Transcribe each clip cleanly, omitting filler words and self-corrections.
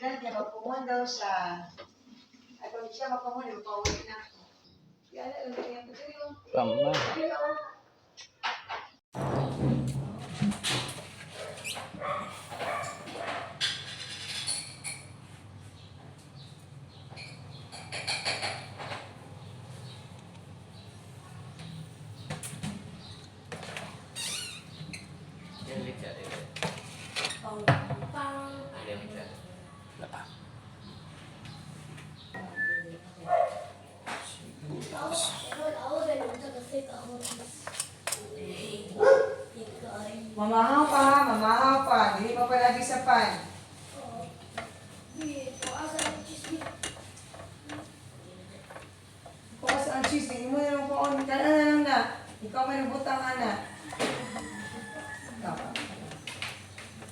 Niya, magpungon daw siya. Ay, pag siya magpungon, ipauwi na ako. Yan, alam niya. Tama. Lapa. Sibuyas. Mamahaw pa ha, mamahaw pa. Dili pa palagi sa pan. Bukas ang cheese, tingin mo na lang po. Kana na lang na. Ikaw may nabutang, ana. Tama.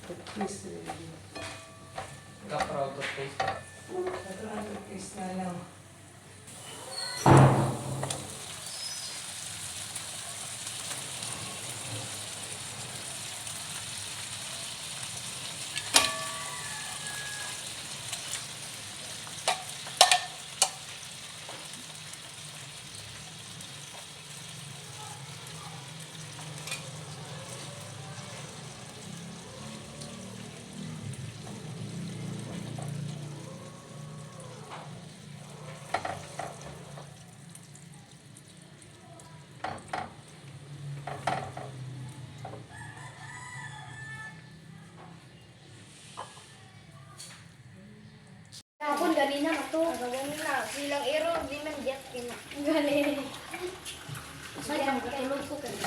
Toothpaste ready. Kapraw toothpaste. Ito ang toothpaste na lang. Hapon ganina na to. Ganina silang ero di man jet kina. Gani. Sayang katulog ko kay na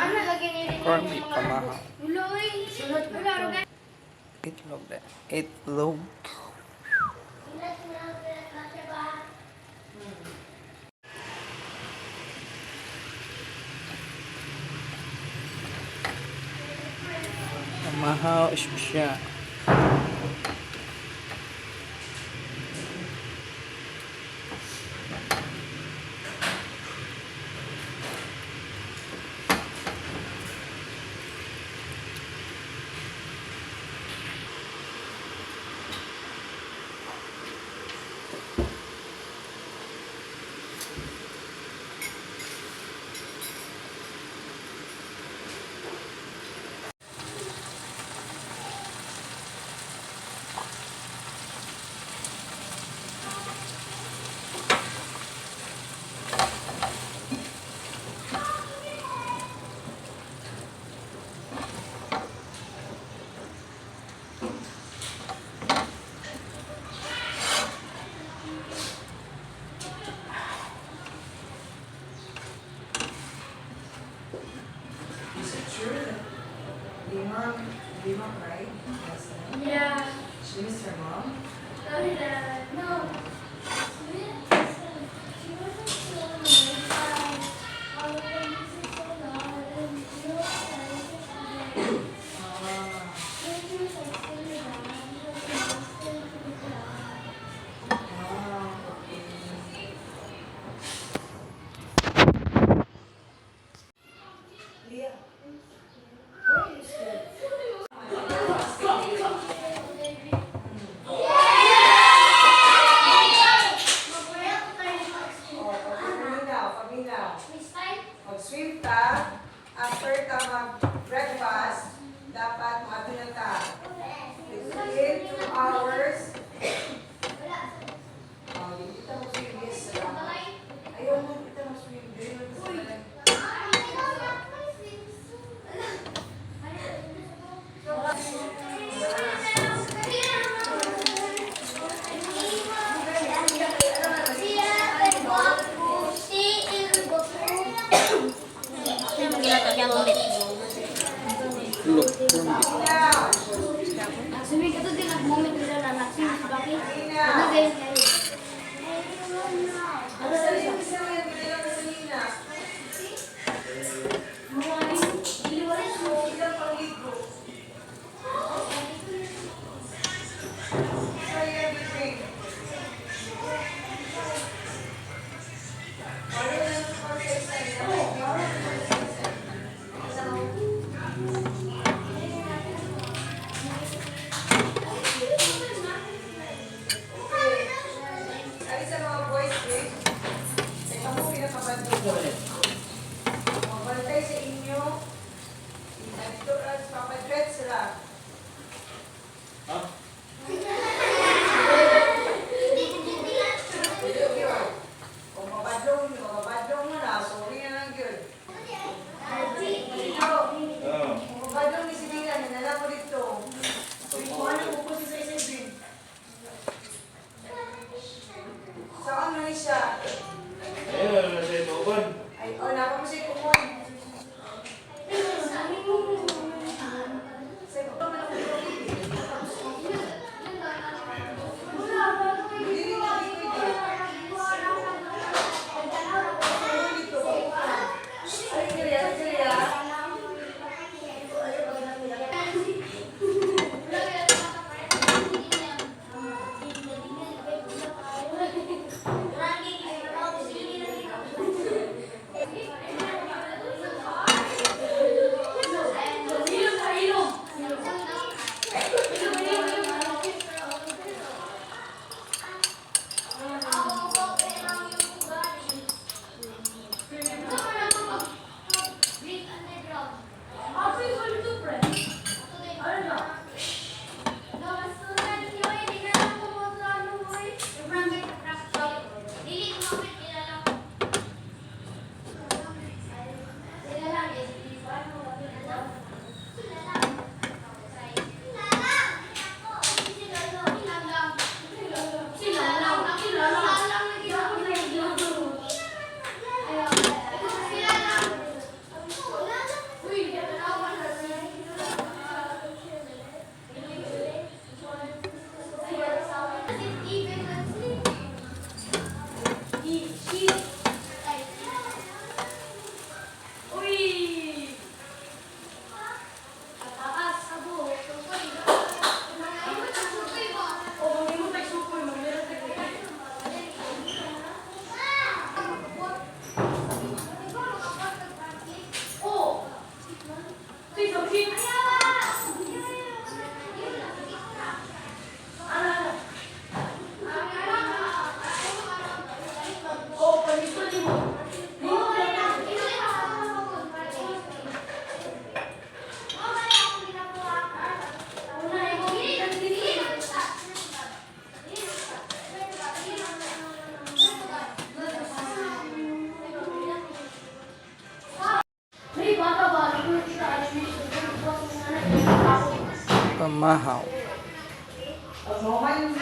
ano lagi ni rin Corn beef pamahaw. Uloy. Sunod wala ro gani. Itlog na. Itlog. Pamahaw siya. Is it true that Lima cried last night? Yeah. She missed her mom? No. Ah. Ah, okay. Leah, where are you still? Oh, pagpaminaw, paminaw. Mag-swim ta, after ta mag-breakfast, dapat mato na ta. Within 2 hours, oh, di kita mag-swim, yes. Ayaw mo kita mag-swim, dili man ta sa balay. Itlog. Corn beef. Paminaw! Swimming ka to din nag-moment nila na nag-swim si Baki. Ano ganyan kayo? Ano sa isa nga yung pinala ka sa Nina? Ilang pangligo? Sorry, everything. Wala na lang sa isa. Wala na lang sa isa. Dito ra sa pagpets ra. Ha? Kung mabadlong, mabadlong mo na, sorry na lang yun. Dito, Oo. kung mabadlong ni si Dylan, nanala ko dito. Kung ano ko po sa isa din. Saan man ni siya? Ayun, wala na siya ituban. Ay, oh, napa mo siya kumon. Sa ito man ako dito. Dili na dito. Dito. Ay, kaya, kaya. Pamahaw. Pag mahuman